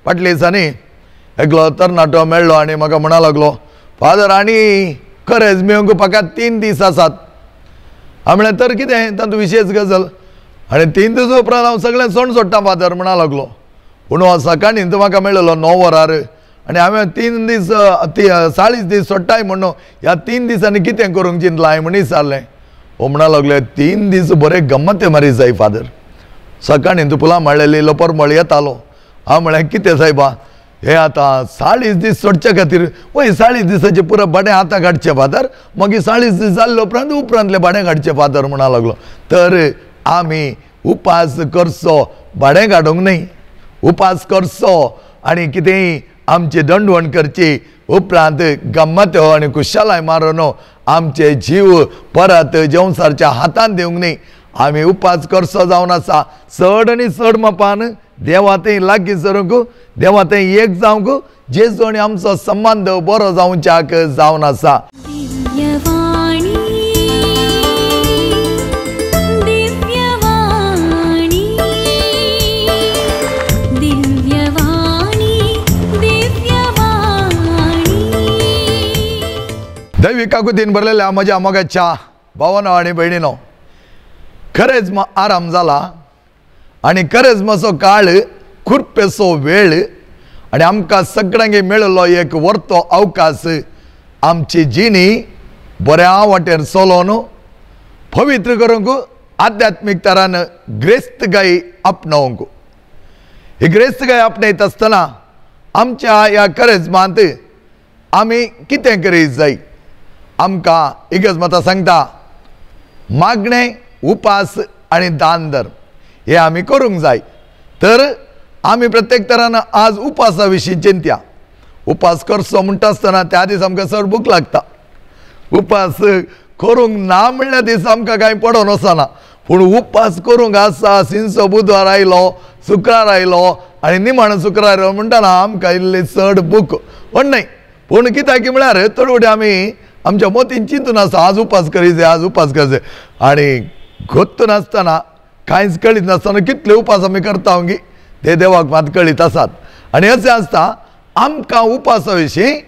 फाटल्या दिसांनी एकलो तरणाटो मेळ्ळो आनी म्हाका म्हणा लागलो, फादर आनी खरेंच मेळूंक म्हाका 3 दीस आसात. हांवें म्हणलें तर कितें तातूंत विशेश गजाल? आनी 3 दीस उपरांत हांव सगळें सोण सोडटा फादर म्हणा लागलो. पूण हो सकाळीं तो म्हाका मेळ्ळो 9 वरार आनी हांवें 3 दीस 40 दीस सोडटाय म्हणून ह्या 3 दिसांनी कितें करूंक चिंतलां हांवें म्हण विचारलें. हो म्हणा लागले 3 दीस बरे गम्मते मारी जाय फादर. सकाळीं तूं फुलां माळ्ळेली लोपर येतालो. हांव म्हळें कितें सायबा हे आतां 40 दीस सोडचे खातीर वय 40 दिसाचें पुरो भाडें आतां काडचें फादर, मागीर 40 दीस जाल्ले उपरांत उपरांतलें भाडें काडचें फादर म्हणा लागलो. तर आमी उपास करचो भाडें काडूंक न्हय, उपास करचो आनी कितेंय आमची दंडवण करची, उपरांत गम्मत्यो आनी खुशालाय मारून आमचे जीव परत जेवसारच्या हातान दिवंक न्हय. आमी उपास करचो जावन आसा चड आनी चड मापान देवा थंय लागीं सरूंक, देवा थंय एक जावंक, जेजू आनी आमचो संबंद बरो जावच्याक जावन आसा. दैवी काकुतीन भरलेल्या म्हज्या मोगाच्या भावानो आनी भयणीनो, खरेंच आराम जाला आनी खरेंच मातसो काळ खुरपेचो वेळ आनी आमकां सगळ्यांक मेळिल्लो एक वर्तो अवकाश आमची जिणी बऱ्या वाटेर चलोवन पवित्र करूंक आध्यात्मीक तरान ग्रेस्तकाय आपणावंक. ही ग्रेस्तकाय आपणायत आसतना आमच्या ह्या करेजमांत आमी कितें करीत जाय? आमकां इगर्ज माता सांगता मागणें, उपास आनी दान धर्म हे आमी करूंक जाय. तर आमी प्रत्येक तरान आज उपासा विशीं चिंत्या. उपास करचो म्हणटा आसतना त्या दीस आमकां चड भूक लागता. उपास करूंक ना म्हणल्यार दीस आमकां कांय पडोन वचना, पूण उपास करूंक आसा सिंचो बुधवार आयलो, शुक्रार आयलो आनी निमाणो शुक्रार आयलो म्हणटना आमकां इल्ली चड भूक पण न्हय. पूण कित्याक म्हळ्यार चडवटे आमी आमच्या मतीन चिंतून आसा आज उपास करी जाय, आज उपास करी जाय, आनी गोत्त नासतना कांयच कळीत नासतना कितले उपास आमी करता गी ते देवाक मात कळीत आसात. आनी अशें आसता आमकां उपासा विशीं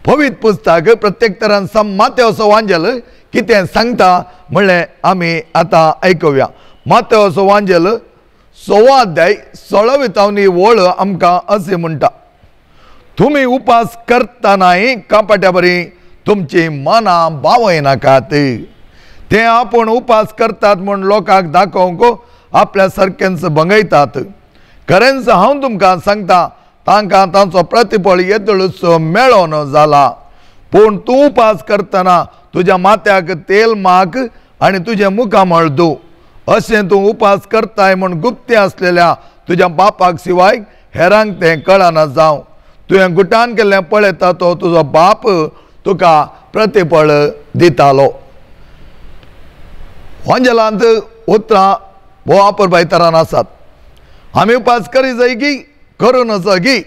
पवित्र पुस्तक प्रत्येक तरान मातेवचो वांजेल कितें सांगता म्हणलें आमी आतां आयकुया. मातेवचो वांजेल 6 अध्याय 16 वितावनी वळ आमकां अशें म्हणटा, तुमी उपास करतनाय कापाट्या बरी तुमची मनां बावयनाकात. ते आपूण उपास करतात म्हूण लोकांक दाखोवंक आपल्या सारकेंच भंगयतात. खरेंच हांव तुमकां सांगता तांकां तांचो प्रतिफळ येदोळूच मेळोन जाला. पूण तूं उपास करतना तुज्या माथ्याक तेल माक आनी तुजें मुखामळ धू. अशें तूं उपास करताय म्हूण गुप्ती आसलेल्या तुज्या बापाक शिवाय हेरांक तें कळना जावं. तुवें गुटान केल्लें पळयता तो तुजो बाप तुका प्रतिफळ दितालो. वांजेलांत उतरां भोव वापरपाय तरान आसात. आमी उपास करी जाय की करूं नजो की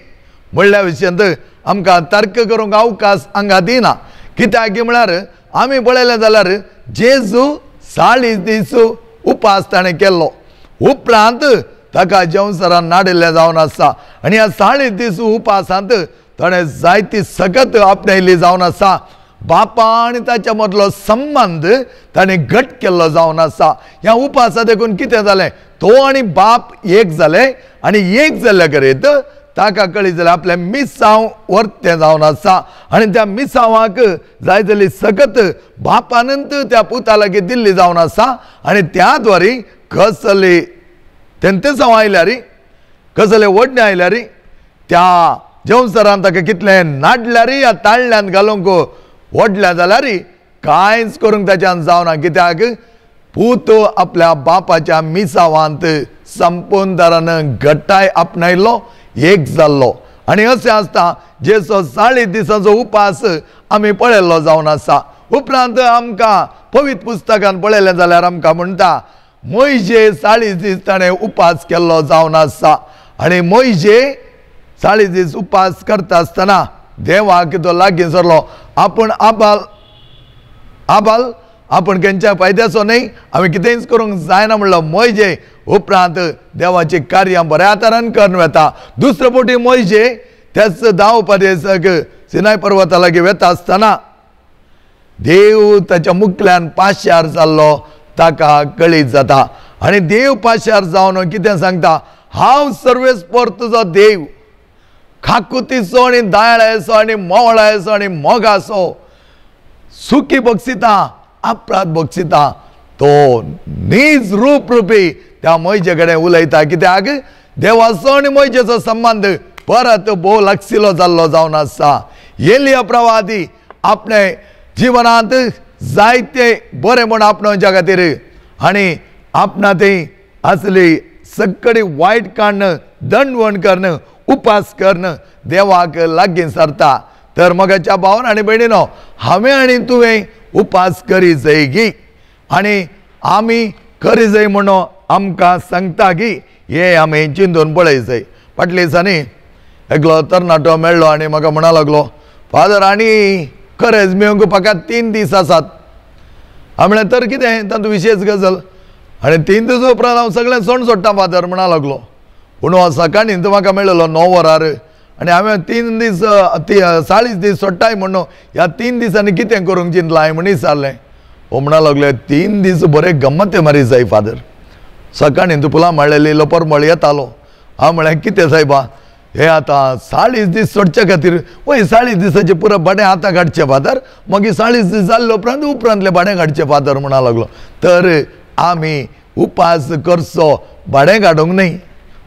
म्हणल्या विशयांत आमकां तर्क करूंक अवकाश हांगा दिना. कित्याक म्हळ्यार आमी पळयलें जाल्यार जेजू 40 दीस उपास ताणें केल्लो, उपरांत ताका जेवसरान नाडिल्लें जावन आसा आनी ह्या 40 दीस उपासांत ताणें जायती सकत आपणायल्ली जावन आसा. बापा आनी ताच्या मदलो संबंद ताणें घट केल्लो जावन आसा. ह्या उपासा देखून कितें जालें, तो आनी बाप एक जाले आनी एक जाल्ल्या करीत ताका कळी जालें आपलें मिसांव वर्तें जावन आसा आनी त्या मिसांवाक जाय जाल्ली सकत बापानंत त्या पुता लागीं दिल्ली जावन आसा आनी त्या द्वारी कसली तेंतेसांव आयल्यार, कसले ओडणें आयल्यार त्या जेवसरान ताका कितलें नाडल्यार या ताळल्यान घालूंक ओडल्या जाल्यार कांयच करूंक ताच्यान जावना. कित्याक पूत आपल्या बापाच्या मिसावांत संपूर्ण तरान घट्टाय आपणायलो, एक जाल्लो. आनी अशें आसता जेचो 40 दिसांचो उपास आमी पळयल्लो जावन आसा. उपरांत आमकां पवित्र पुस्तकान पळयलें जाल्यार आमकां म्हणटा मोयजे 40 दीस ताणें उपास केल्लो जावन आसा. आनी मोयजे 40 दीस उपास करता आसतना देवाक तो लागीं सरलो. आपूण आबाल आबाल आपूण खंयच्या फायद्याचो न्हय, हांवें कितेंच करूंक जायना म्हणलो मोयजे उपरांत देवाची कार्यां बऱ्या तरान करून वता. दुसरे फावटी मोयजे त्याच दाव प्रदेशाक सिनाय पर्वता लागीं वता आसतना देव ताच्या मुखल्यान पाशार जाल्लो ताका कळीत जाता आनी देव पाशार जावन कितें सांगता, हांव सर्वेस्पर तुजो देव, खाकुतीचो आनी दयाळाचो आनी मोवळाचो आनी मोगाचो, सुखी बक्षिता, अपराध बक्षिता. तो नीज रूप रुपी त्या मोयजे कडेन उलयता. कित्याक देवाचो आनी मोयजेचो संबंद परत भोव लागशिल्लो जाल्लो जावन आसा. एलिया प्रवादी आपणे जिवनांत जायते बरें म्हूण आपणावच्या खातीर आनी आपणा थंय आसली सगळी वायट काडून दंडवण करून उपास करून देवाक लागीं सरता. तर मगाच्या भावन आनी भयणीनो, हांवें आनी तुवें उपास करी जाय गी आनी आमी करी जाय म्हणून आमकां सांगता की हे आमी चिंतून पळय जाय. फाटल्या दिसांनी एकलो तरणाटो मेळ्ळो आनी म्हाका म्हणा लागलो, फादर आनी खरेंच मेळूंक म्हाका 3 दीस आसात. हांवें म्हणलें तर कितें तातूंत विशेश गजाल, आनी 3 दीस उपरांत हांव सगळें सोण सोडटा फादर म्हणा लागलो. पूण हो सकाळीं तो म्हाका मेळ्ळो 9 वरार आनी हांवें 3 दीस 40 दीस सोडटाय म्हणून ह्या 3 दिसांनी कितें करूंक चिंतलां हांवें म्हण विचारलें. हो म्हणा लागले 3 दीस बरे गम्मते मारी जाय फादर. सकाळीं तूं फुलां माळ्ळेली लोपर येतालो. हांव म्हळें कितें सायबा हे आतां 40 दीस सोडचे खातीर वय 40 दिसाचें पुरो भाडें आतां काडचें फादर, मागीर 40 दीस जाल्ले उपरांत उपरांतलें भाडें काडचें फादर म्हणा लागलो. तर आमी उपास करचो, भाडें काडूंक न्हय,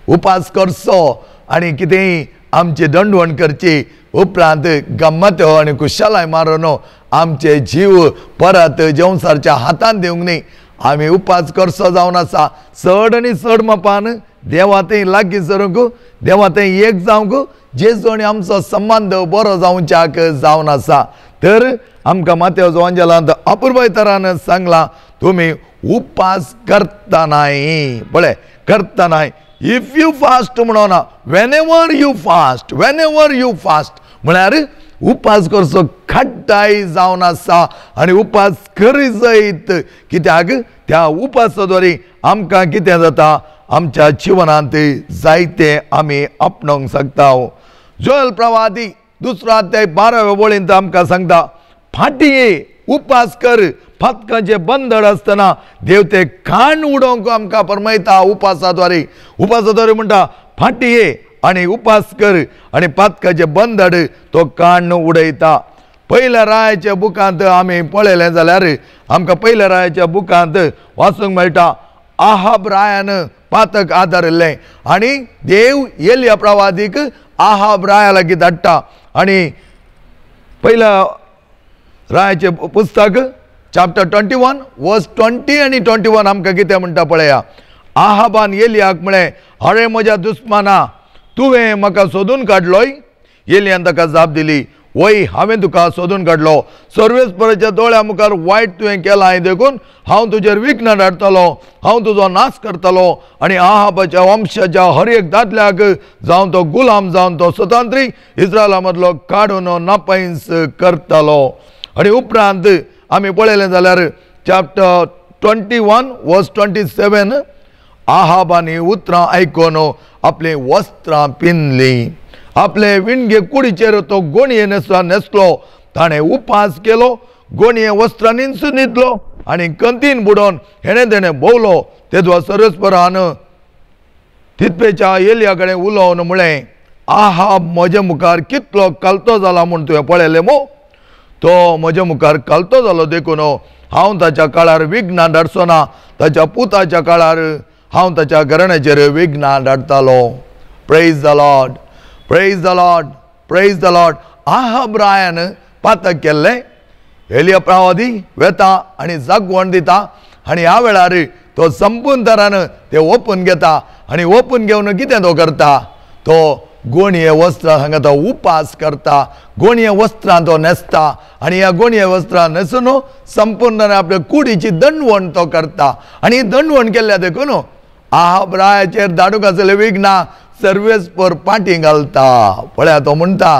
उपास करचो आनी कितेंय आमची दंडवण करची, उपरांत गम्मत्यो आनी खुशालाय मारून आमचे जीव परत जेवसारच्या हातान दिवंक न्हय. आमी उपास करचो जावन आसा. चड आनी चड मापान देवा थंय लागीं सरूंक, देवा थंय एक जावंक, जेजू आनी आमचो संबंद बरो जावच्याक जावन आसा. तर आमकां मातेव वांजेलांत अपुरबाय तरान सांगलां, तुमी उपास करतनाय, पळय करतनाय, if you fast म्हणोना, whenever you fast, whenever you fast म्हळ्यार उपास करचो खड्डाय जावन आसा आनी उपास करी जायत. कित्याक त्या उपासा द्वारे आमकां कितें जाता, आमच्या जिवनांत जायते आमी आपणावंक शकता. जोएल प्रवादी 2 अध्याय 12व्या वळींत आमकां सांगता, फाटीं ये, उपास कर, फातकांचे बंदड आसतना देव ते खाण उडोवंक आमकां फरमायता उपासा द्वारे. उपासा द्वारे म्हणटा फाटीं ये आनी उपास कर आनी पातकाचे बंदड तो काण उडयता. पयल्या रायाच्या बुकांत आमी पळयलें जाल्यार आमकां पयल्या रायाच्या बुकांत वाचूंक मेळटा, आहाब रायान पातक आदारिल्लें आनी देव एलिया प्रवादीक आहाब राया लागीं धाडटा. आनी पयल्या रायाचें पुस्तक चॅप्टर 21 वर्स 20 आनी 21 आमकां कितें म्हणटा पळया. आहाबान एलियाक म्हळें, अरे म्हज्या दुस्माना, तुवें म्हाका सोदून काडलोय? एलियान ताका जाप दिली, वय हांवें तुका सोदून काडलो, सर्वेस्पराच्या दोळ्या मुखार वायट तुवें केलां, देखून हांव तुजेर विघ्न धाडटलो, हांव तुजो नाश करतलो आनी आहाबाच्या वंशाच्या हर एक दादल्याक जावन तो गुलाम जावन तो स्वतंत्री इस्रायला मदलो काडून नापायस करतलो. आनी उपरांत आमी पळयलें जाल्यार चॅप्टर 21 वर्स 27 आहाबानी उतरां आयकून आपलीं वस्त्रां पिंदलीं, आपले विणगे कुडीचेर तो गोणये न्हेसलो, ताणें उपास केलो, गोणये वस्त्रां निंचून न्हिदलो आनी कंतीन बुडोवन हेणें तेणें भोंवलो. तेदवा सर्वेस्परान तितपेच्या एलिया कडेन उलोवन म्हळें, आहाब म्हजे मुखार कितलो कालतो जाला म्हूण तुवें पळयलें मू? तो म्हजे मुखार कालतो जालो देखून हांव ताच्या काळार विघ्नां धाडचो ना, ताच्या पुताच्या काळार हांव ताच्या घराण्याचेर विघ्नां धाडटालो. Praise the Lord, praise the Lord, praise the Lord. Ahab रायान पातक केल्लें, एलिया प्रवादी वेता आनी जागवण दिता आनी ह्या वेळार तो संपूर्ण तरान ते ओपून घेता आनी ओपून घेवन कितें तो करता, तो गोणये वस्त्रां हांगा तो उपास करता, गोणये वस्त्रां तो न्हेसता आनी ह्या गोणये वस्त्रां न्हेसून संपूर्ण आपल्या कुडीची दंडवण तो करता. आनी दंडवण केल्ल्या देखून आहाब रायाचेर धाडूंक आसलें विघ्नां सर्वेस्पर पाटी घालता. पळया तो म्हणटा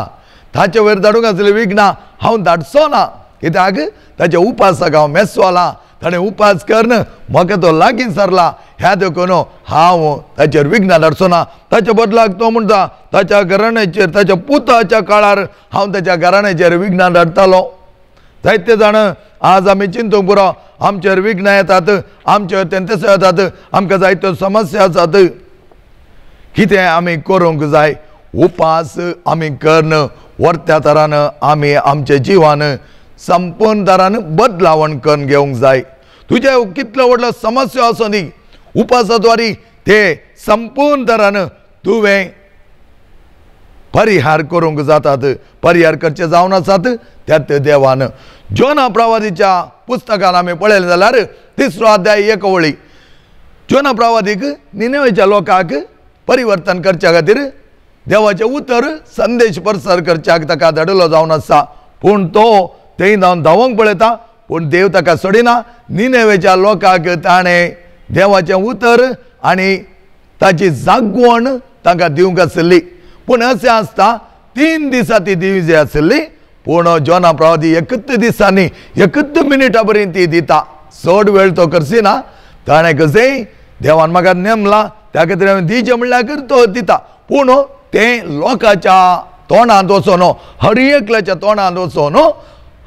ताचे वयर धाडूंक आसलें विघ्नां हांव धाडचो ना, कित्याक ताच्या उपासाक हांव मेसवाला, ताणें उपास करून म्हाका तो लागीं सरला, ह्या देखून हांव ताचेर विघ्न धाडचो ना. ताच्या बदलाक तो म्हणटा ताच्या घराण्याचेर, ताच्या पुताच्या काळार हांव ताच्या घराण्याचेर विघ्न धाडटालो. जायते जाण आज आमी चिंतूंक पुरो, आमचेर विघ्न येतात, आमचेर तेंतेस येतात, आमकां जायत्यो समस्या आसात. कितें आमी करूंक जाय? उपास आमी करून वर्त्या तरान आमी आमच्या जिवान संपूर्ण तरान बदलावण करून घेवंक जाय. तुजे कितलो व्हडलो समस्या आसूं दी, उपासाद्वारी ते संपूर्ण तरान तुवें परिहार करूंक जातात, परिहार करचे जावन आसात त्यात देवान. जोना प्रवादीच्या पुस्तकान आमी पळयलें जाल्यार 3 अध्याय 1 वळी, जोना प्रवादीक निनेवेच्या लोकांक परिवर्तन करच्या खातीर देवाचें उतर संदेश प्रसार करच्याक ताका धाडलो जावन आसा. पूण तो थंय जावन धांवंक पळयता, पूण देव ताका सोडिना. निनेवेच्या लोकांक ताणें देवाचें उतर आनी ताची जागवण तांकां दिवंक आसली. पूण अशें आसता 3 दिसां ती दिवंक जाय आसली, पूण जोना प्रवादी एकच दिसांनी एकच मिनटा पर्यंत ती दिता, चड वेळ तो करसिना. ताणें कशें देवान म्हाका नेमला त्या खातीर हांवें दिवचें म्हणल्यार तो दिता, पूण तें लोकांच्या तोंडांत वचोन, हर एकल्याच्या तोंडांत वचोन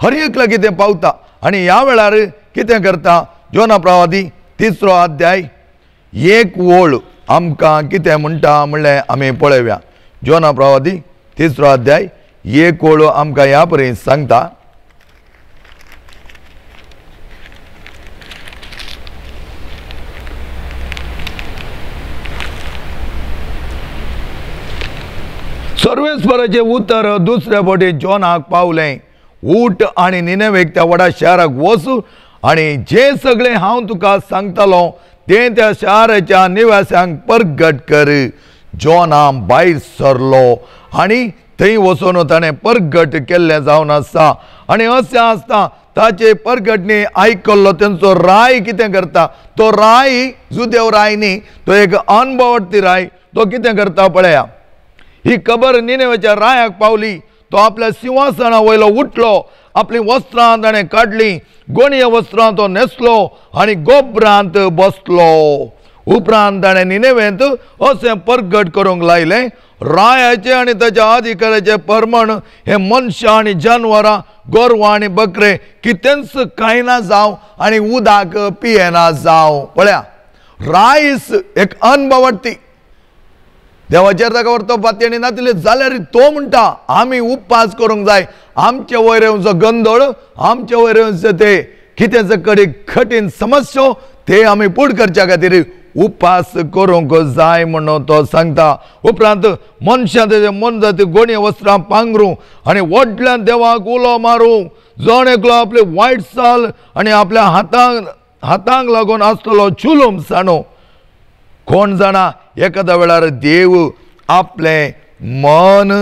हर एकल्या कितें पावता. आनी ह्या वेळार कितें करता जोना प्रवादी 3 अध्याय 1 वळ आमकां कितें म्हणटा म्हणलें आमी पळोवया. जोना प्रवादी 3 अध्याय 1 वळ आमकां ह्या पर्यंत सांगता. सर्वेस्पराचें उतर दुसऱ्या फावटी जोनाक पावलें, उठ आनी निनेवेक त्या व्हडा शाराक वच आनी जें सगळें हांव तुका सांगतालो तें त्या शाराच्या निवास्यांक परगट कर. जोना भायर सरलो आनी थंय वचून ताणें परगट केल्लें जावन आसा. आनी अशें आसता ताचे परगटणी आयकल्लो तेंचो राय कितें करता, तो राय जुदेव राय न्ही, तो एक अनभवती राय, तो कितें करता पळया. ही खबर निनेवेच्या रायाक पावली, तो आपल्या सिंहासना वयलो उठलो, आपलीं वस्त्रां ताणें काडलीं, गोणये वस्त्रां तो न्हेसलो आनी गोबरांत बसलो. उपरांत ताणें निनेवेंत अशें परगट करूंक लायलें, रायाचें आनी ताच्या अधिकाऱ्याचें परमण हे मनशां आनी जानवरां, गोरवां आनी बकरे कितेंच खायना जावं आनी उदक पियेना जावं. पळया, रायस एक अनभवती देवाचेर ताका व्हरतो पातयेणी नातिल्ली जाल्यार तो म्हणटा आमी उपास करूंक जाय, आमचे वयर येवचो गंदळ, आमचे वयर येवचो ते कितेंच कडी कठीण समस्या ते आमी पूड करच्या खातीर उपास करूंक जाय म्हणून तो सांगता. उपरांत मनशां तेजे मनजाती गोणये वस्त्रां पांगरूं आनी व्हडल्यान देवाक उलो मारूं, जण एकलो आपली वायट चाल आनी आपल्या हातांक लागून आसतलो चुलूम साणो. कोण जाणा एखाद्या वेळार देव आपलें मन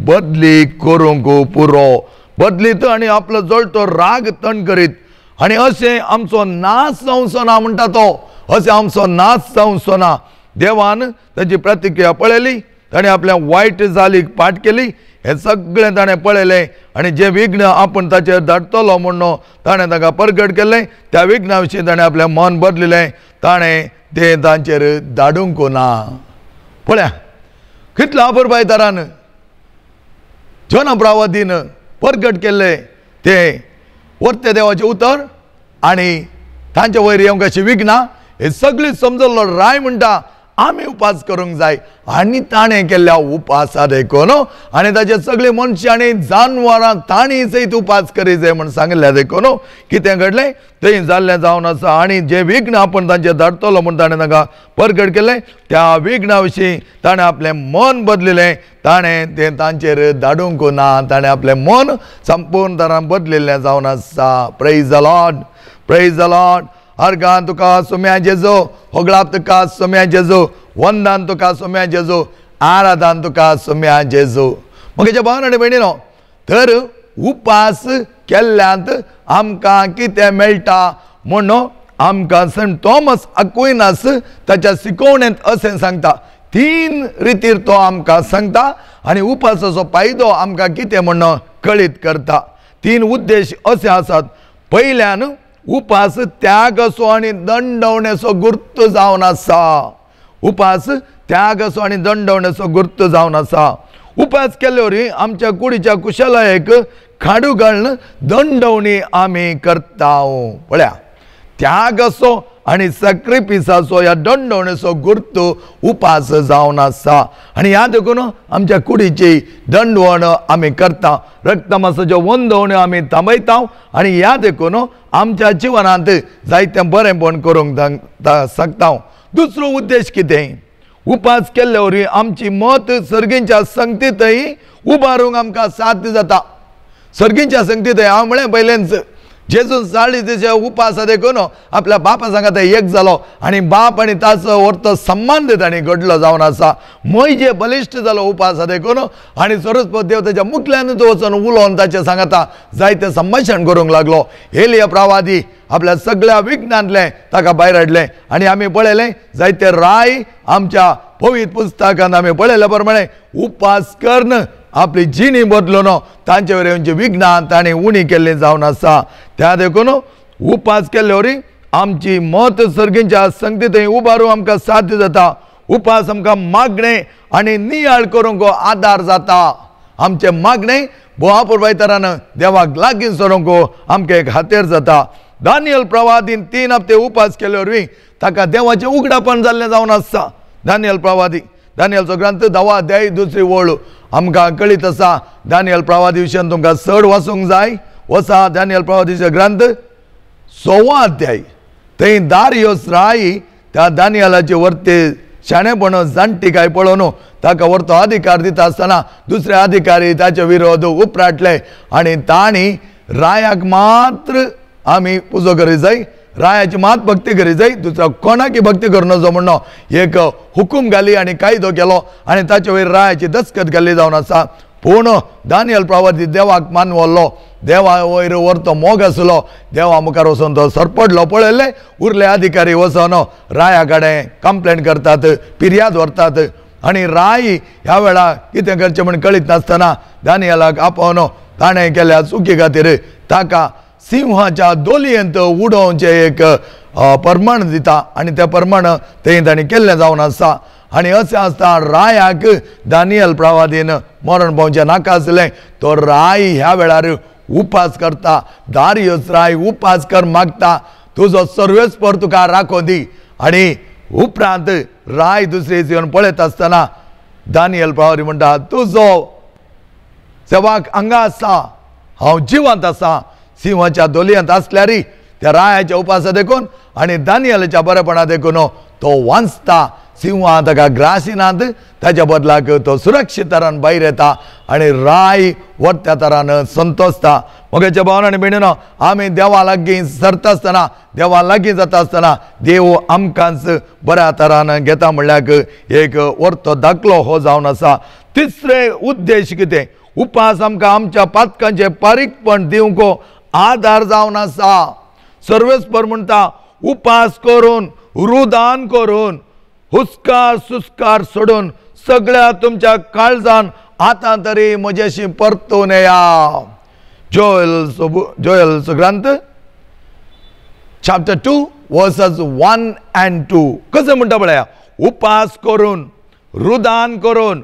बदली करूंक पुरो बदलीत आनी आपलो जळटो राग तण करीत आनी अशें आमचो नाश जावचो ना म्हणटा तो, अशें आमचो नाश जावचो ना. देवान ताची प्रतिक्रिया पळयली, ताणें आपल्या वायट जालीक पाठ केली, हें सगळें ताणें पळयलें आनी जें विघ्न आपूण ताचेर धाडटलो म्हणून ताणें ताका परगट केल्लें, त्या विघ्ना विशीं ताणें आपलें मन बदलिलें, ताणें तें तांचेर धाडूंक ना. पळया कितल्या अपुरबायदारान जोना प्रवादीन परगट केल्लें तें वर्ते देवाचें उतर आनी तांचे वयर येवंक अशी विघ्नां हें सगळीं समजल्लो राय म्हणटा आमी उपास करूंक जाय. आनी ताणें केल्ल्या उपासा देखून आनी ताचे सगळे मनशां आनी जानवरां तांणी सयत उपास करी जाय म्हूण सांगिल्लें देखून कितें घडलें थंय जाल्लें जावन आसा. आनी जें विघ्न आपूण तांचेर धाडटलो म्हूण ताणें तांकां परगट केलें, त्या विघ्ना विशीं ताणें आपलें मन बदलिलें, ताणें तें तांचेर धाडूंक ना, ताणें आपलें मन संपूर्ण तरान बदलिल्लें जावन आसा. Praise the Lord, praise the Lord. Organ तुका सोम्या जेजो, होगळाप तुका सोम्या जेजो, वंदान तुका सोम्या जेजो, आराधान तुका सोम्या जेजो. म्हगेच्या भावान आनी भयणीनो, तर उपास केल्ल्यांत आमकां कितें मेळटा म्हणून आमकां सेंट थॉमस अक्विनास ताच्या शिकोवणेंत अशें सांगता. 3 रितीर तो आमकां सांगता आनी उपासाचो फायदो आमकां कितें म्हणून कळीत करता. तीन उद्देश असे आसात. पयल्यान उपास त्यागाचो आनी दंडवण्याचो गुर्त जावन आसा. उपास त्यागाचो आनी दंडवण्याचो गुर्त जावन आसा. उपास केल्ले वरी आमच्या कुडीच्या कुशलायेक खाडू घालून दंडवणी आमी करता. पळया, त्यागाचो आनी सॅक्रिफिसाचो ह्या दंडवणेचो गुर्त उपास जावन आसा. आनी ह्या देखून आमच्या कुडीची दंडवण आमी करता, रक्तमासाच्यो वंदवण्यो आमी थांबयता आनी ह्या देखून आमच्या जिवनांत जायतें बरेंपण करूंक शकता. दुसरो उद्देश कितें? उपास केल्ले वरवीं आमची मत सर्गींच्या संगतींतय उबारूंक आमकां साध्य जाता. सर्गींच्या संगतींतय हांव म्हळें पयलेंच, जेजून 40 दिसा उपास देखून आपल्या बापा सांगात एक जालो आनी बाप आनी ताचो व्हरतो संबंद ताणें घडलो जावन आसा. म्हजे बलिश्ट जालो उपास देखून आनी सरस्पत देव ताच्या मुखल्यानूच वचून उलोवन ताचे सांगाता जायतें संभाशण करूंक लागलो. एलिया प्रवादी आपल्या सगळ्या विघ्नांतलें ताका भायर हाडलें आनी आमी पळयलें जायते राय आमच्या पवित्र पुस्तकांत आमी पळयल्या प्रमाणे उपास करून आपली जिणी बदलून तांचे वयर विघ्नां तांणी उणी केल्ली जावन आसा. त्या देखून उपास केल्ले वरी आमची मत सर्गींच्या संगतींत उबारूंक आमकां साध्य जाता. उपास आमकां मागणें आनी नियाळ करूंक आदार जाता. आमचें मागणें बोवा देवाक लागीं सरूंक आमकां एक हातेर जाता. दानियल प्रवादीन 3 हप्ते उपास केल्ले वरवीं ताका देवाचें उगडापण जाल्लें जावन आसा. दानियल प्रवादी, दानियलचो ग्रंथ 10 अध्याय 2 ओळ आमकां कळीत आसा. दानियल प्रवादी विशयान तुमकां चड वाचूंक जाय. वसा दानियल प्रवादीचो ग्रंथ 6 अध्याय, थंय दारियोस राय त्या दानियलाचे वरते शाणेपण जाणटीकाय पळोवन ताका वरतो अधिकार दिता आसतना दुसरे अधिकारी ताचे विरोध उपराटले आनी तांणी रायाक मात्र आमी पुजो करी जाय, रायाची मात भक्ती करी जाय, दुसऱ्या कोणाकी भक्ती करूं नजो म्हणून एक हुकूम घाली आनी कायदो केलो आनी ताचे वयर रायाची दस्खत घाल्ली जावन आसा. पूण दानियल प्रवादी देवाक मानवल्लो, देवा वयर व्हरतो मोग आसलो, देवा मुखार वचून तो सरपडलो. पळयलें उरले अधिकारी वचून राया कडेन कंप्लेन करतात, फिर्याद व्हरतात आनी राय ह्या वेळार कितें करचें म्हूण कळीत नासतना दानियलाक आपोवन ताणें केल्या चुकी खातीर ताका सिंहाच्या दोलयेंत उडोवचें एक परमाण दिता आनी तें परमाण थंय ताणें केल्लें जावन आसा. आनी अशें आसता रायाक दानियल प्रवादीन मरण पावचें नाका आसलें. तो राय ह्या वेळार उपास करता. दारियोस राय उपास कर मागता, तुजो सर्वेस्पर तुका राखो दी. आनी उपरांत राय दुसरे येवन पळयत आसतना दानियल प्रवादी म्हणटा, तुजो सेवाक हांगा आसा, हांव जिवंत आसा. सिंहाच्या दोलयेंत आसल्यारय त्या रायाच्या उपासा देखून आनी दानियलाच्या बरेपणा देखून तो वांचता. सिंहां ताका ग्रासिनात, ताच्या बदलाक तो सुरक्षीत तरान भायर येता आनी राय वरत्या तरान संतोसता. म्हगेच्या भावन आनी भयणीनो, आमी देवा लागीं सरता आसतना, देवा लागीं जाता आसतना देव आमकांच बऱ्या तरान घेता म्हणल्यार एक वरतो दाखलो हो जावन आसा. तिसरे उद्देश कितें? उपास आमकां आमच्या पातकांचें पारीकपण दिवंक आदार जावन आसा. सर्वेस्पर म्हणटा, उपास करून, रुदान करून, हुस्कार सुस्कार सोडून सगळ्या तुमच्या काळजान आतां तरी म्हजेशी परतून येया. जोएलचो ग्रंथ चॅप्टर 2 वर्सेस 1 and 2 कशें म्हणटा पळया, उपास करून, रुदान करून,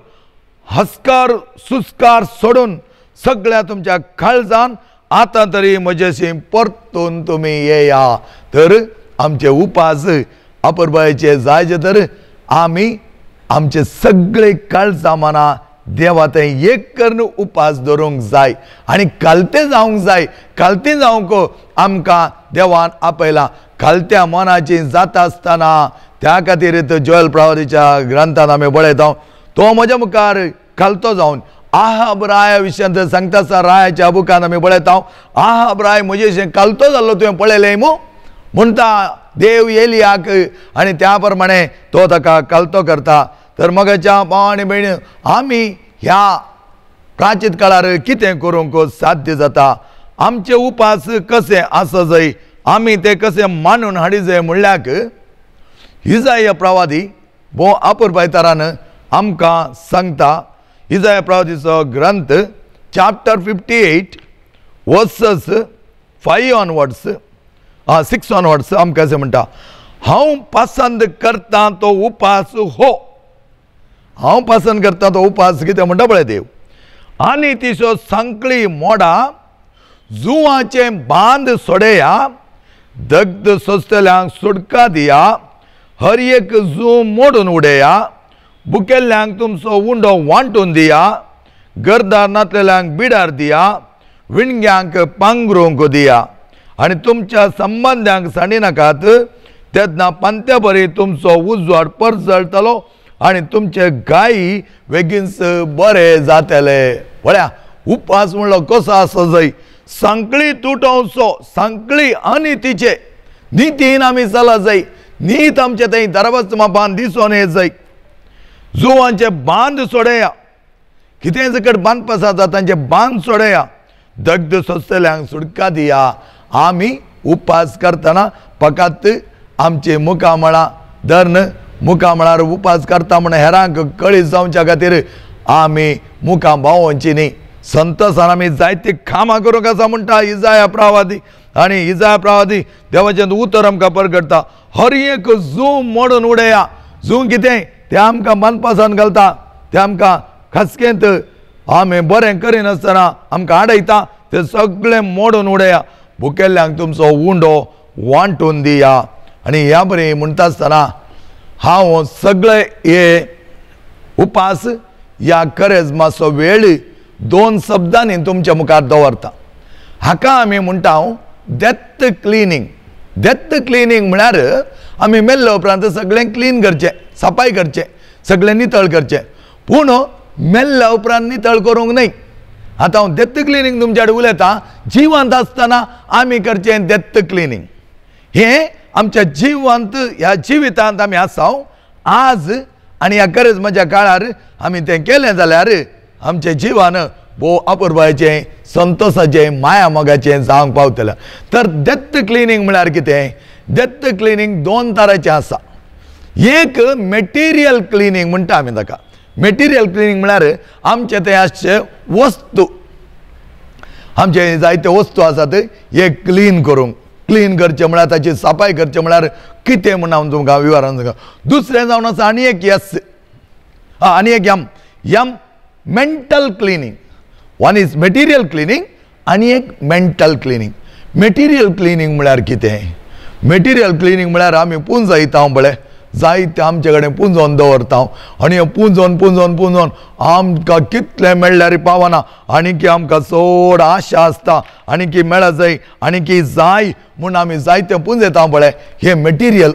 हस्कार सुस्कार सोडून सगळ्या तुमच्या काळजान आतां तरी म्हजेशी परतून तुमी येया. तर आमचे उपास अपुरबायेचे जायचे तर आमी आमचे सगळे काळजा मना देवा थंय एक करून उपास दवरूंक जाय आनी कालते जावंक जाय. कालते जावंक आमकां देवान आपयला. कालत्या मनाची जाता आसतना त्या खातीर जोएल प्रवादीच्या ग्रंथान आमी पळयता, तो म्हज्या मुखार कालतो जावन आहाब राया विशयांत सांगता आसा. रायाच्या बुकान आमी पळयता, आहाब राय म्हजेशी कालतो जाल्लो तुवें पळयलें मू म्हणटा देव एलियाक आनी त्या प्रमाणे तो ताका कालतो करता. तर मगाच्या भाव आनी भयणी, आमी ह्या प्राचीन काळार कितें करूंक साध्य जाता? आमचे उपास कशे आसा जाय, आमी ते कशे मानून हाडी जाय म्हणल्याक इजाया प्रवादी भोव अपुरबायतारान आमकां सांगता. इजाया प्रवादीचो ग्रंथ चॅप्टर 58 वर्सस 5 ऑनवर्ड्स 6 ऑनवर्ड्स आमकां अशें म्हणटा, हांव पसंद करता तो उपास हो, हांव पसंद करता तो उपास कितें म्हणटा पळय देव, आनी तिचो सांकळी मोडा, जुवाचें बांद सोडया, दग्ध सोंसतल्यांक सुटका दिया, हर एक जू मोडून उडया, बुकेल्ल्यांक तुमचो उंडो वांटून दिया, गरदार नातलेल्यांक बिडार दिया, विणग्यांक पांगरूंक दिया, आनी तुमच्या संबंद्यांक सांडी नाकात, तेन्ना पांत्या बरी तुमचो उजवाड परजळटलो आनी तुमचे गायी बेगीनच बरे जातले. पळया उपास म्हणलो कसो आसा जाय, सांकळी तुटोवचो, सांकळी आनी तिचे नितीन आमी चला जाय, नीत आमचे थंय दरवाज मापान दिसून येत जाय. जुवांचे बांद सोडया, कितें सकट बांदपास आसा तांचे बांद सोडया, दग्ध सोंसतल्यांक सुटका दिया. आमी उपास करतना फकत आमचे मुखामळां धरून मुखामळार उपास करता म्हण हेरांक कळीत जावच्या खातीर आमी मुखां बावोवची न्ही. संतोसान आमी जायती कामां करूंक आसा म्हणटा इजाया प्रावादी, आनी इजाया प्रावादी देवाचें उतर आमकां परगटता, हर एक जू मोडून उडया. जू कितें तें आमकां बांदपासान घालता, तें आमकां खासकेंत आमी बरें करिनासतना आमकां आडयता, तें सगळें मोडून उडया, भुकेल्ल्यांक तुमचो उंडो वांटून दिया. आनी ह्या बरें म्हणटा आसतना हांव सगळे हे उपास ह्या करेजमाचो वेळ 2 शब्दांनी तुमच्या मुखार दवरता. हाका आमी म्हणटा डेथ क्लिनींग. डेथ क्लिनींग म्हळ्यार आमी मेल्ले उपरांत सगळें क्लीन करचें, सफाय करचें, सगळें नितळ करचें. पूण मेल्ल्या उपरांत नितळ करूंक न्हय. आतां हांव डेथ क्लिनींग तुमच्या कडेन उलयतां, जिवंत आसतना आमी करचें डेथ क्लिनींग. हें आमच्या जिवंत ह्या जिवितांत आमी आसा आज आनी ह्या करेजमाच्या काळार आमी तें केलें जाल्यार आमच्या जिवान भोव अपुरबायेचें, संतोसाचें, माया मोगाचें जावंक पावतलें. तर डेथ क्लिनींग म्हळ्यार कितें? डेथ क्लिनींग 2 तरांचें आसा. एक मटेरियल क्लिनींग म्हणटा आमी ताका. मटेरियल क्लिनींग म्हळ्यार आमचे थंय आसचे वस्तू, आमचे जायते वस्तू आसात हे क्लीन करूंक, क्लीन करचें म्हळ्यार ताची सफाय करचें म्हळ्यार कितें म्हूण हांव तुमकां विवरान सांगता. दुसरें जावन आसा आनी एक एस, आनी एक M, M mental cleaning. One is material cleaning आनी एक मेंटल क्लिनींग. मटेरियल क्लिनींग म्हळ्यार कितें? मटेरियल क्लिनींग म्हळ्यार आमी पुंजायता पळय, जायते आमचे कडेन पुंजोवन दवरता आनी पुंजोवन पुंजोवन पुंजोवन आमकां कितलें मेळ्ळ्यार पावना, आनी की आमकां चड आशा आसता आनी की मेळत जाय आनी की जाय म्हूण आमी जायते पुंजयता पळय. हें मटेरियल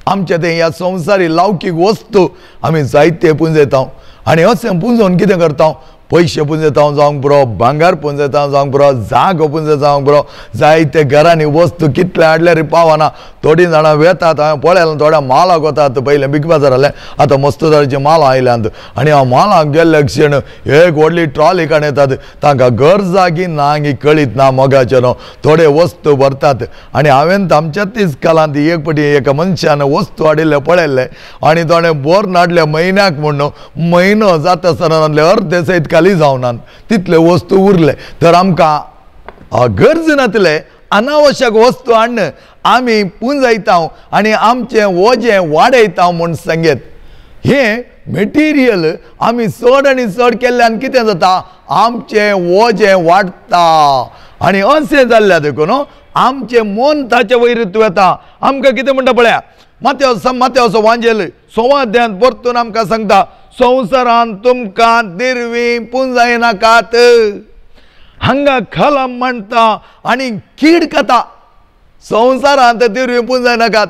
आमचे तें ह्या संवसारी लौकीक वस्तू आमी जायते पुंजयता आनी अशें पुंजोवन कितें करता? पयशे पुंजयता जावंक पुरो, भांगर पुंजयता जावंक पुरो, जागो पुंजयता जावंक पुरो, जायते घरांनी वस्तू कितले हाडल्यार पावना. थोडीं जाणां वेतात, हांवें पळयलां थोड्या मालाक वतात, पयलें बीग बाजार जालें, आतां मस्त तरेचे मालां आयल्यांत आनी हांव मालाक गेल्ले क्षण एक व्हडली ट्रॉली काडून येतात, तांकां गरज की ना की कळीत ना मोगाचें न्हू, थोडे वस्तू भरतात. आनी हांवें आमच्याच कालांत एक पटी एका मनशान वस्तू हाडिल्ले पळयल्ले आनी ताणें भरून हाडले म्हयन्याक म्हूण, म्हयनो जाता आसतना अर्दे सयत खाली जावनात तितले वस्तू उरले. तर आमकां गरज नातले अनावश्यक वस्तू हाडून आमी पुंजयता आनी आमचें वजें वाडयता म्हूण सांगेत. हें मटेरियल आमी चड आनी चड केल्ल्यान कितें जाता? आमचें वजें वाडटा आनी अशें जाल्ल्या देखून आमचें मन ताचे वयर येता. आमकां कितें म्हणटा पळया, मात्यावसो वांजेल 1.25 अध्यायांत परतून आमकां सांगता, संवसारान तुमकां दिरवी पुंजायनाकात, हांगा कलम म्हणटा आनी कीड खाता, संवसारांत दिरवी पुंजायनाकात.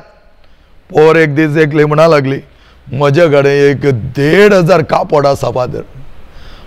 पोर एक दीस एकली म्हणा लागली, म्हजे कडेन एक 1500 कापड आसा फादर.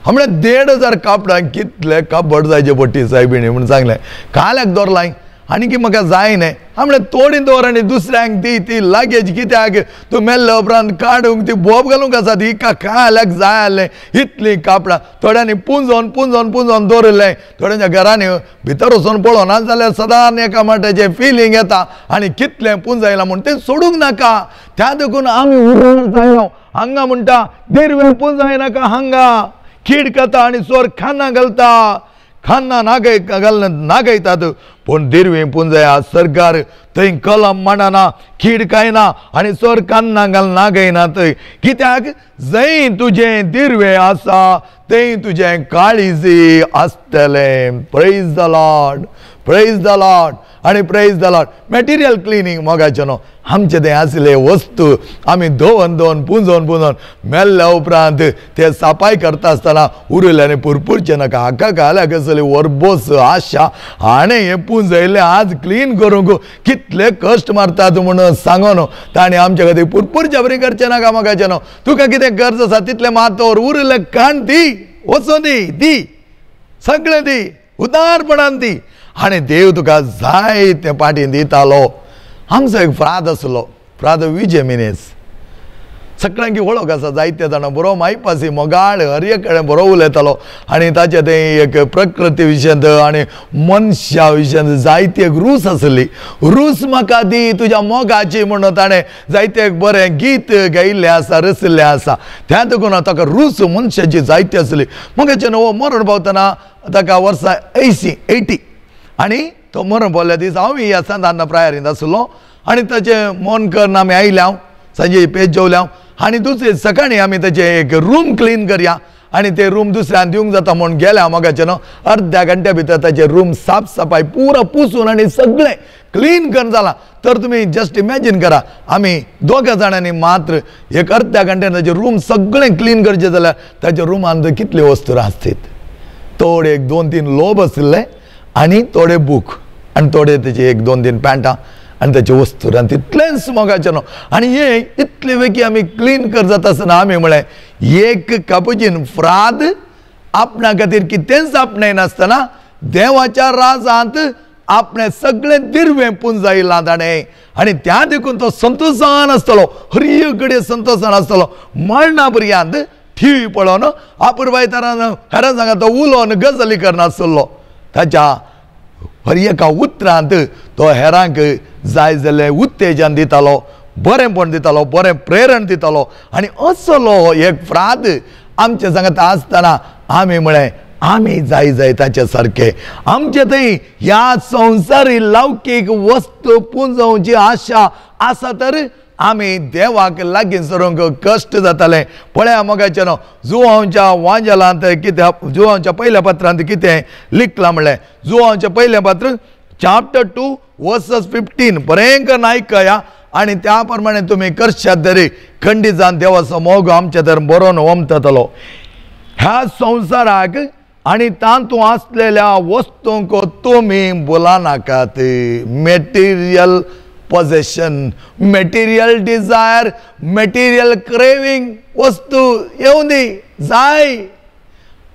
म्हळ्यार 1500 कापडां कितले कापड जायचे पट्टी सायबिणी म्हूण सांगलें, काल्याक दवरलाय आनी की म्हाका जाय न्ही. म्हळ्यार थोडी दवर आनी दुसऱ्यांक दी, ती लगेज कित्याक तूं मेल्ले उपरांत काडूंक ती बोब घालूंक आसा, ती काल्याक जाय आसलें इतलीं कापडां. थोड्यांनी पुंजोवन पुंजोवन पुंजोवन दवरिल्लें, थोड्यांच्या घरांनी भितर वचून पळोवना जाल्यार सदां एका माट्याचें फिलींग येता आनी कितलें पुंजायलां म्हूण तें सोडूंक नाका. त्या देखून आमी उरूंक जायना. हांगा म्हणटा देरवे पुंजायनाका, हांगा कीड खाता आनी चोर खाना घालता. खान्ना नागय घालून नागयतात, पूण दिरवी पुंजया सरकार थंय कलम मांडना, कीड कायना आनी चोर कान्ना घालून नागयनात. कित्याक जंय तुजें दिरवें आसा थंय तुजें काळीज आसतलें. Praise the Lord, praise the Lord आनी praise the Lord. Material cleaning मोगाचें न्हू, आमचे तें आसले वस्तू आमी धुवन धुवन पुंजोवन पुंजोवन मेल्ल्या उपरांत ते सफाय करता आसतना उरयले आनी पुरपुरचें नाका. हाका घाल्या कसली वरबोस आशा हाणें हें पुंजयलें आज क्लीन करूंक कितले कश्ट मारतात म्हणून सांगो न्हू. ताणें आमच्या खातीर पुरपुरच्या बरी करचें नाका मोगाचें न्हू. तुका कितें गरज आसा तितलें मातोर उरयलें काण दी, वचों दी, दी सगळें दी, उदारपणान दी आनी देव तुका जाय तें पाटी दितालो. आमचो एक फ्राद आसलो, फ्राद विजय मिनेस, सगळ्यांकी वळख आसा, जायते जाणां बरो मायपासी मोगाळ हर एक कडेन बरो उलयतालो आनी ताचें तें एक प्रकृती विशयांत आनी मनशा विशयांत जायती एक रूस आसली. रूस म्हाका दी तुज्या मोगाची म्हणून ताणें जायते एक बरें गीत गायिल्लें आसा, रचिल्लें आसा. त्या देखून ताका रूस मनशाची जायती आसली. मोगाचें न्हू मरण पावतना ताका वर्सां 80 आनी तो मरण पावल्या दीस हांव ह्या सांतान प्रायरींत आसलो आनी ताचें मन करून आमी आयले, हांव सांजे पेज जेवले आनी दुसरे सकाळीं आमी ताचें एक रूम क्लीन करया आनी ते रूम दुसऱ्यान दिवंक जाता म्हूण गेले. हांव मोगाचें न्हू अर्द्या घंट्या भितर ताचें रूम साफ सफाय पुरो पुसून आनी सगळें क्लीन करून जालां. तर तुमी जस्ट इमॅजीन करा, आमी दोगां जाणांनी मात्र एक अर्द्या घंट्यान ताचें रूम सगळें क्लीन करचें जाल्यार ताच्या रुमान कितल्यो वस्तू आसतीत. थोडे एक 2-3 लोब आशिल्ले आनी थोडे बूक आनी थोडे तेचे 1-2-3 पॅन्टां आनी ताचे वस्तू आनी तितलेंच मोगाचें न्हू. आनी हे इतले वेगी आमी क्लीन कर जाता आसतना आमी म्हळें एक कापुचीन फ्राद आपणा खातीर कितेंच आपणायनासतना देवाच्या राजांत आपणें सगळें दिरवें पुंजायलां ताणें आनी त्या देखून तो संतोशान आसतलो, हर एक कडेन संतोशान आसतलो. मरणा पर्यंत टी व्ही पळोवन आपुरबायतारान हेरां सांगा तो उलोवन गजाली करनासलो. ताच्या हर एका उतरांत तो हेरांक जाय जाल्लें उत्तेजन दितालो, बरेंपण दितालो, बरें प्रेरण दितालो. आनी असलो एक फ्राद आमचे सांगता आसतना आमी म्हळें आमी जाय जाय ताचे सारके. आमचे थंय ह्या संवसारी लौकीक वस्तू पुंजोवची आशा आसा तर आमी देवाक लागीं सरूंक कश्ट जाताले. पळया मोगाचें न्हू, जुवांच्या वांजेलांत कितें, जुवांच्या पयल्या पत्रांत कितें लिखलां म्हणलें, जुवांचें पयलें पत्र चॅप्टर 2 वर्सस 15 बरें करून आयकया आनी त्या प्रमाणे तुमी करशात तरी खंडीजान देवाचो मोग आमच्या तर बरोवन ओमतलो. ह्या संवसाराक आनी तातूंत आसलेल्या वस्तूंक तुमी बोलानाकात. Material possession, material desire, material craving वस्तू येवं दी, जाय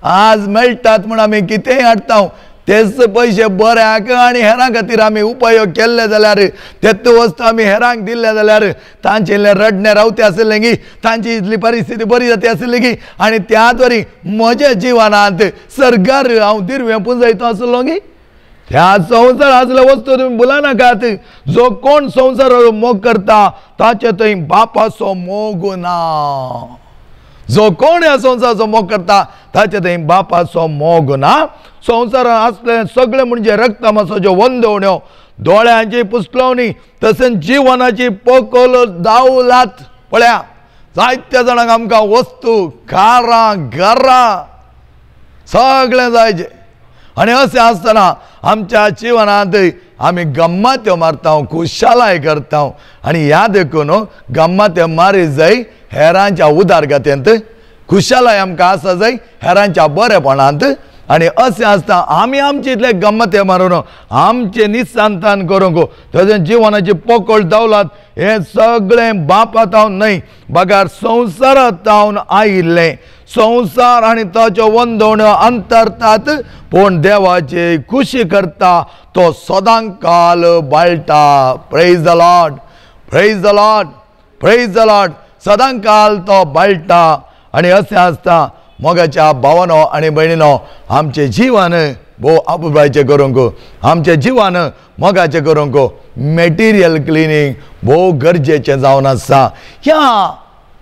आज मेळटात म्हूण आमी कितेंय हाडटा, तेच पयशे बऱ्याक आनी हेरां खातीर आमी उपयोग केल्ले जाल्यार, तेच वस्तू आमी हेरांक दिल्ले जाल्यार तांचे इल्लें रडणें रावते आशिल्लें की, तांची इतली परिस्थिती बरी जाता आशिल्ली की आनी त्याच वरी म्हज्या जिवनांत सरकार हांव दिरवें पुंजयतो आसलो की. ह्या संवसार आसल्या वस्तू तुमी भुलानाकात. जो कोण संवसार मोग करता ताचे थंय बापाचो मोग ना. जो कोण ह्या संवसाराचो मोग करता ताचे थंय बापाचो मोग ना. संवसारांत आसले सगळे म्हणजे रक्तमासाच्यो वंदवण्यो, दोळ्यांची पुसलवणी, तशेंच जिवनाची पोकोल दावलात. पळया जायत्या जाणांक आमकां वस्तू, कारां, घरां सगळें जायचें आनी अशें आसतना आमच्या जिवनांत आमी गम्मात्यो मारता, खुशालाय करता आनी ह्या देखून गम्मात्यो मारी जाय हेरांच्या उदारगतेंत, खुशालाय आमकां आसा जाय हेरांच्या बरेपणांत. आनी अशें आसता आमी आमचे इतले गम्मते मारून आमचें निसंतान करूंक, तशें जिवनाची पोकळ दौलत हें सगळें बापा तावन न्हय बगर संवसारांत तावन आयिल्लें. संवसार आनी ताच्यो वंदवण्यो अंतरतात, पूण देवाची खुशी करता तो सदांकाल बाळटा. Praise the Lord, praise the Lord, praise the Lord. सदांकाल तो बाळटा. आनी अशें आसता मोगाच्या भावानो आनी भयणीनो, आमचें जिवन भोव आपुलकायेचें करूंक, आमचें जिवन मोगाचें करूंक मटेरियल क्लिनींग भोव गरजेचें जावन आसा. ह्या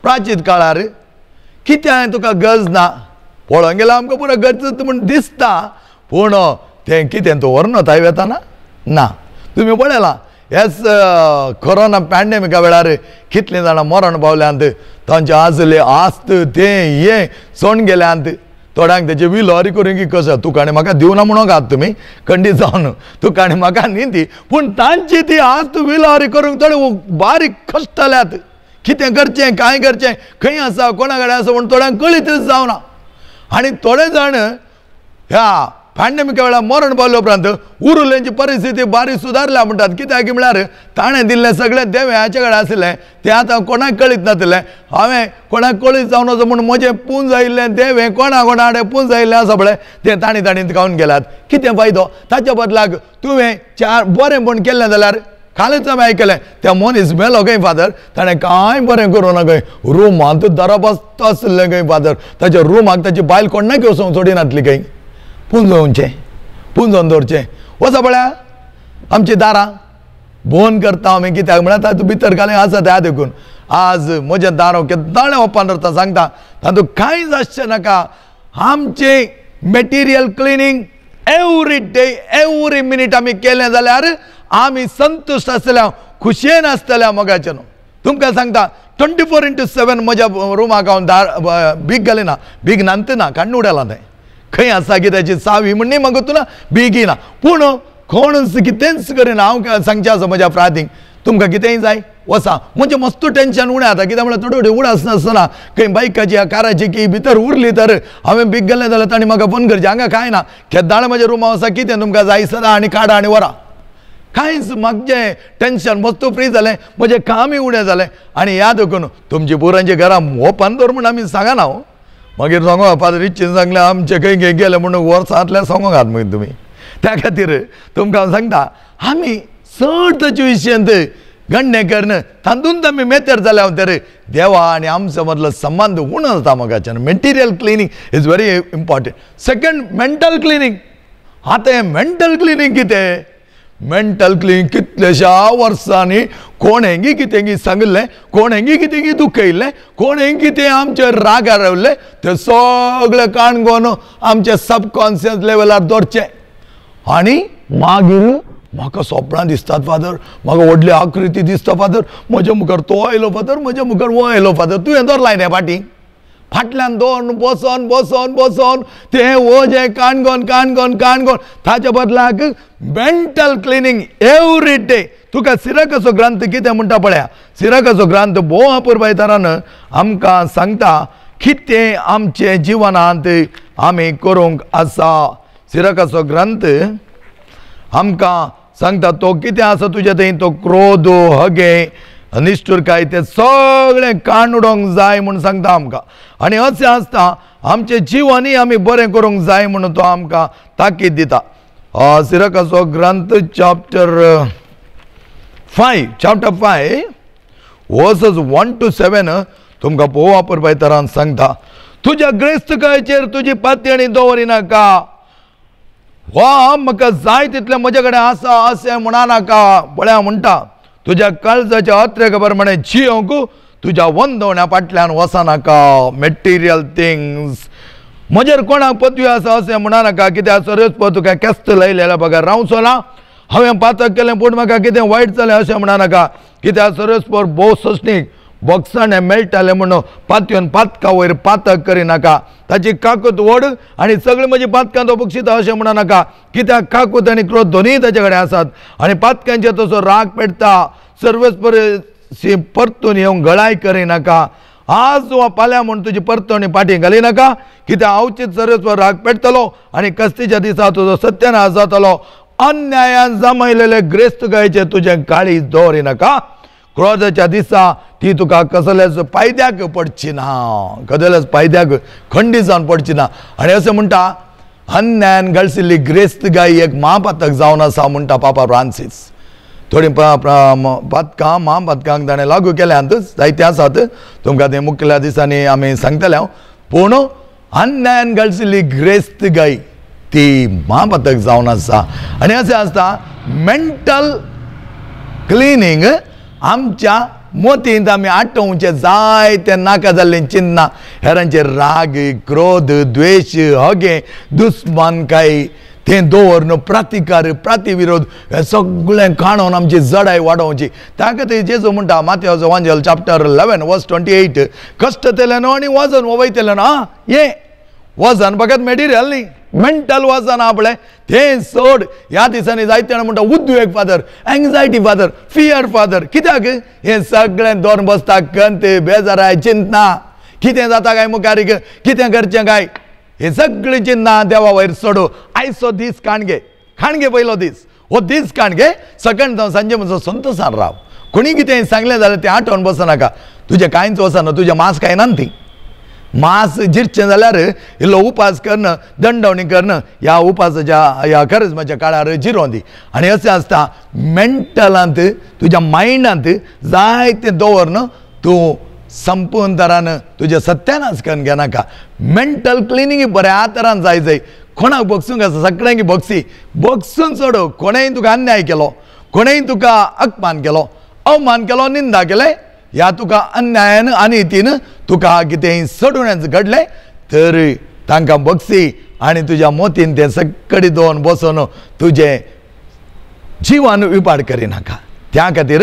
प्राचीन काळार कितें तुका गरज ना, पळोवंक गेल्यार आमकां पुरो गरज म्हूण दिसता, पूण तें कितें तूं व्हरून वताय वेताना ना. तुमी पळयलां हेच कोरोना पॅन्डेमिका वेळार कितलीं जाणां मरण पावल्यांत, तांचे आसले आस्त तें हें सोण गेल्यांत. थोड्यांक तेजे विलोरी करूंक की कसो तुका आनी म्हाका दिवना म्हणूंक आहात तुमी खंडीत जावन, तुका आनी म्हाका न्ही ती, पूण तांची ती आस्त विलोरी करूंक थोडे बारीक कश्टल्यात. कितें करचें कांय करचें खंय आसा कोणा कडेन आसा म्हूण थोड्यांक कळीतच जावना. आनी थोडे जाण ह्या पॅन्डेमिका वेळार मरण पावल्या उपरांत उरुल्यांची परिस्थिती बारीक सुदारल्या म्हणटात. कित्याक म्हळ्यार ताणें दिल्लें सगळें देवें हाचे कडेन आशिल्लें तें आतां कोणाक कळीत नाशिल्लें. हांवें कोणाक कळीत जावन वचो म्हूण म्हजें पुंज आयिल्लें देवें कोणा कोणा कडेन पुंज आयिल्लें आसा पळय तें तांणी तांणी खावन गेल्यात. कितें फायदो? ताच्या बदलाक तुवें चार बरेंपण केल्लें जाल्यार कालच हांवें आयकलें त्या मनीस मेलो खंय फादर, ताणें कांय बरें करूं ना खंय, रुमांत दारा बसता आशिल्लें खंय फादर, ताच्या रुमाक ताची बायल कोणाक वचूंक सोडिनातली खंय. पुंजोवचें पुंजोवन दवरचें. वचा पळया आमची दारां बंद करता आमी, कित्याक म्हळ्यार तातूंत भितर घालून आसा त्या देखून. आज म्हजें दार हांव केन्ना ओपन दवरता सांगता, तातूंत कांयच आसचें नाका. आमचें material cleaning every day every minute आमी केलें जाल्यार आमी संतुश्ट आसतल्या, खुशयेन आसतल्या. मोगाचें न्हू तुमकां सांगता 24x7 म्हज्या रुमाक हांव दार बीग घालिना, बीग नानतना काडून उडयलां तें खंय आसा की ताची चावी म्हण न्ही म्हाका ना बेगीन ना, पूण कोणच कितेंच करिना. हांव सांगचें आसा म्हज्या फ्रादींक, तुमकां कितेंय जाय वसा. म्हणजे मस्त टेंशन उणें जाता, कित्याक म्हळ्यार थोड्यो थोड्यो उडास नासतना खंय बायकाची काराची की भितर उरली तर हांवें बीग गेलें जाल्यार तांणी म्हाका फोन करचें हांगा कांय ना, केदाळ म्हज्या रुमा आसा कितें तुमकां जाय सदां आनी काडा आनी व्हरा. कांयच म्हाजें टेंशन मस्त फ्री जालें, म्हजें कामय उणें जालें. आनी याद करून तुमची पोरांच्या घरां ओपन दवर म्हूण आमी सांगना हांव, मागीर सांगो फादर इच्छेन सांगलें आमचें खंय खंय गेलें म्हणून वर्सांतल्यान सांगूंक आहात मागीर तुमी. त्या खातीर तुमकां हांव सांगता आमी चड ताचे विशयांत गण्णे करून तातूंत आमी मेतेर जाल्या तर देवा आनी आमचो मदलो संबंद उणो जाता मोगाच्यान. Material cleaning is very important. Second, mental cleaning. आतां हें मेंटल क्लिनींग कितें? मेंटल क्लिनींग कितल्याश्या वर्सांनी कोणेंगी कितेंगी सांगिल्लें, कोणेंगी कितेंगी दुखयल्लें, कोणेंगी कितें आमचे रागार रावल्लें तें सगळें काणकोण आमच्या सबकॉन्शियस लेवलार दवरचें. आनी मागीर म्हाका सोपणां दिसतात फादर, म्हाका व्हडली आकृती दिसता फादर, म्हज्या मुखार तो आयलो फादर, म्हज्या मुखार हो आयलो फादर, तुवें दवरलाय न्ही फाटीं फाटल्यान दवरून बसोन बसोन बसोन तें वजें काणकोण काणकोण काणकोण. ताच्या बदलाक मेंटल क्लिनींग एवरी डे. तुका सिराकाचो ग्रंथ कितें म्हणटा पळया, सिराकाचो ग्रंथ भोव अपुरबायतारान आमकां सांगता कितें आमचें जिवनांत आमी करूंक आसा. सिराकाचो ग्रंथ आमकां सांगता तो कितें आसा तुज्या थंय, तो क्रोध हगे निश्ठुरकाय तें सगळें काण उडोवंक जाय म्हूण सांगता आमकां. आनी अशें आसता आमचें जिवनूय आमी बरें करूंक जाय म्हूण तो आमकां ताकीद दिता. सिराकाचो ग्रंथ चॅप्टर 5 वर्सस 1 to 7 तुमकां पळोवपा पुरबायतरान सांगता, तुज्या ग्रेस्तकायचेर तुजी पातयणी दवरिनाका, वा म्हाका जाय तितलें म्हजे कडेन आसा अशें म्हणा नाका. पळया म्हणटा तुज्या काळजाच्या अत्रेक प्रमाणे जियोंक तुज्या वंदवण्या फाटल्यान वचनाका. मटेरियल थिंग्स म्हजेर कोणाक पदवी आसा अशें म्हणा नाका, कित्याक सरस पद तुका केस्त लायलेल्या बगर रावचो ना. हांवें पातक केलें पूण म्हाका कितें वायट जालें अशें म्हणा नाका, कित्याक सरस पद भोव सस्नीक बोगसाणें मेळटालें म्हणून पातयेन पातका वयर पातक करिनाका. ताची काकूत व्हड आनी सगळीं म्हजी पातकां तो बक्षिता अशें म्हणा नाका, कित्याक काकूत आनी क्रोध दोनूय ताचे कडेन आसात आनी पातकांचेर तसो राग पेटता. सर्वस्पर परतून येवंक गळाय करिनाका. आज वा फाल्यां म्हूण तुजी परतवणी फाटीं घालिनाका, कित्याक अवचीत सर्वस्वर राग पेटतलो आनी कस्तीच्या दिसा तुजो सत्यानाश जातलो. अन्यायान जमयलेले ग्रेस्तकायेचेर तुजें काळीज दवरिनाका, क्रोधाच्या दिसा ती तुका कसल्याच फायद्याक पडची ना, कसल्याच फायद्याक खंडीत जावन पडची ना. आनी अशें म्हणटा अन्यायान गळसिल्ली ग्रेस्त गाय एक म्हापातक जावन आसा म्हणटा पापा फ्रांसीस. थोडीं पातकां म्हापातकांक ताणें लागू केल्यांत जायते आसात, तुमकां तें मुखेल्या दिसांनी आमी सांगतले हांव. पूण अन्यायान गळसिल्ली ग्रेस्त गाय ती म्हापातक जावन आसा. आनी अशें आसता मेंटल क्लिनींग आमच्या मोतींत आमी आठोवचें जायते नाका जाल्लीं चिन्नां, हेरांचे राग क्रोध द्वेश हगे दुस्मानकाय तें दवरन प्रतिकार प्रतिविरोध हें सगळें काणून आमची जडाय वाडोवची. त्या खातीर जेजू म्हणटा मातेवाचो वांजेल चॅप्टर 11 वर्स 28, कश्ट तेले न्हू आनी वजन वयतलें न्हू. आं हें वजन फकत मेटिरियल न्ही, मेंटल वजन आपलें तें सोड. ह्या दिसांनी जायते जाण म्हणटा उद्वेग father, anxiety father, fear father. कित्याक हें सगळें दवरून बसता? कंत, बेजाराय, चिंतना, कितें जाता काय मुखार, कितें करचें काय, हें सगळीं चिंतना देवा वयर सोडू. आयचो दीस काणगे, काणगे पयलो दीस, हो दीस काणगे सकाळ जावं सांजे म्हजो संतोसान राव. कोणी कितें सांगलें जाल्यार तें आठवण बसनाका, तुजें कांयच वचना, तुजें मांस कांय ना ती मांस जिरचें जाल्यार इल्लो उपास करून दंडवणी करून ह्या उपासाच्या ह्या करिज्माच्या काळार जिरोवन दी. आनी अशें आसता मेंटलांत तुज्या मायंडांत जायतें दवरन तूं संपूर्ण तरान तुजें सत्यानाश करून घेनाका. मेंटल क्लिनींग बऱ्या तरान जाय जाय. कोणाक बगसूंक आसा सगळ्यांक बगसी बगसून सोडू. कोणेय तुका अन्याय केलो, कोणेय तुका अपमान केलो, अवमान केलो, निंदा केलें, ह्या तुका अन्यायान अनितीन तुका कितें सडून घडलें तर तांकां बगसी आनी तुज्या मोतीन तें सगळी दवरून बसून तुजें जिवन विपाड करिनाका. त्या खातीर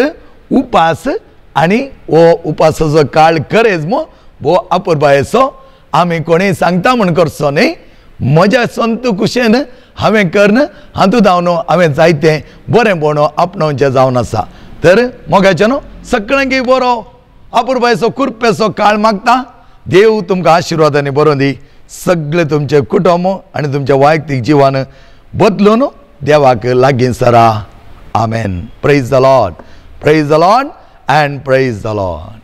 उपास आनी हो उपासाचो काळ करेज भो अपुरबायेचो. आमी कोणीय सांगता म्हूण करचो न्ही, म्हज्या संत कुशेन हांवें करून हातूंत हांव न्हू हांवें जायतें बरें पण आपणावचें जावन आसा. तर मोगाचें न्हू सगळ्यांक बरो अपुरबायेचो कुरपेचो काळ मागता. देव तुमकां आशिर्वादांनी बरोवन दी. सगळें तुमचें कुटुंब आनी तुमचें वैयक्तीक जिवन बदलून देवाक लागीं सरा. आमेन. Praise the Lord, praise the Lord and praise the Lord.